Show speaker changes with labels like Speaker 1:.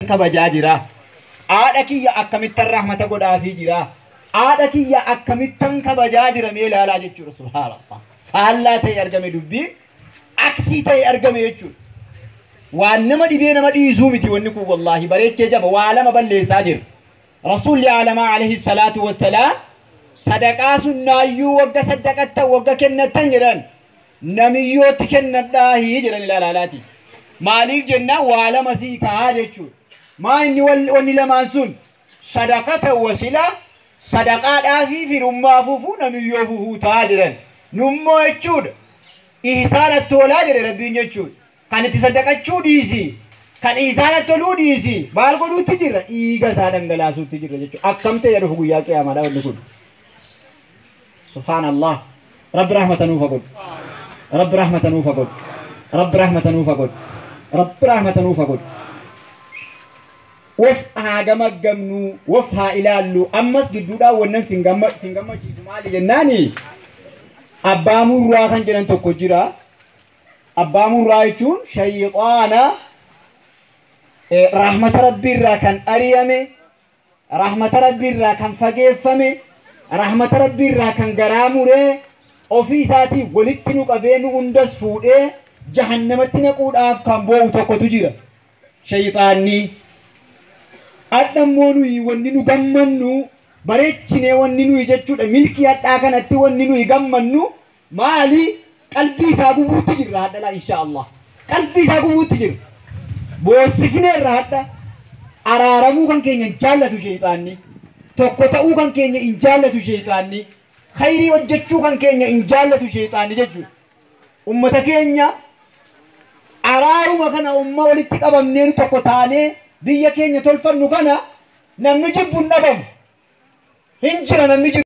Speaker 1: Kabajaa jira? Haadha kiyya akkamittan rahmata godhaafii jira? Haadha kiyya akkamittan kabajaa jira? Mee ilaalaa jechuudha. Subhaanallah. Faallaa ta'e argame, dubbiin aksii ta'e argame jechuudha. Waan nama dhibee nama dhiisuu miti wanni kun, wallaahi bareechee jaba waa lama balleessaa jira. Rasuulli aalamaa alayhi salaatu wassalaam sadaqaa sunnaayyuu wagga saddaqattan, wagga kennattan jedhan, namiyyootti kennadhaahii jedhan ilaalaalaati. Maaliif jennaan waa lama sii tahaa jechuudha. Maa inni wanni lamaan sun sadaqata wasilaa, sadaqaadhaa fi firummaa fufuu, namiyyoo fufuu tahaa jedhan. Nummoo jechuudha. Ihsaana tolaa jedhe Rabbiin jechuudha. Kan itti saddaqachuu dhiisi. Kan ihsaana toluu dhiisi. Maal godhuutti jirra? Dhiiga isaa dhangalaasuutti jirra jechuudha. Akkam ta'e dhufu guyyaa qiyyaamaadha wanni kun. Subhaanallah. Rabbi rahmata nuufa godhu. Rabbi rahmata nuufa godhu. Rabbi rahmata nuufa godhu. Rabbi rahmata nuufa godhu. Of haa gamaggamnu, of haa ilaallu. Ammas gidduudhaan wannan sin gammachiisu maali jennaani? Abbaa murraa kan jedhan tokko jira. Abbaa murraa jechuun shayxaana rahmata Rabbiirraa kan ari'ame, rahmata Rabbiirraa kan fageeffame, rahmata Rabbiirraa kan garaa muree ofii isaatii walitti nu qabee nu hundas fuudhee jahannamatti naquudhaaf kan boo'u tokkotu jira. Shayxaanni. Hadha immoo nuyi wanni nu gammannu bareechinee, wanni nuyi jechuudha milkii hadhaa kanatti wanni nuyi gammannu maali? Qalbii isaa gubuutti jirra hadha insha Allah. Qalbii isaa gubuutti jirra. Boossifneerra hadha. Araaramuu kan keenya hin jaallatu shayxaanni. Tokko ta'uu kan keenya hin jaallatu shayxaanni. Khayrii hojjechuu kan keenya hin jaallatu shayxaanni jechuudha. Ummata keenya araaruma kana umma walitti qabamnee tokko taanee biyya keenya tolfannu kana namni jibbu hin dhabamu. Hin jira namni jibbu.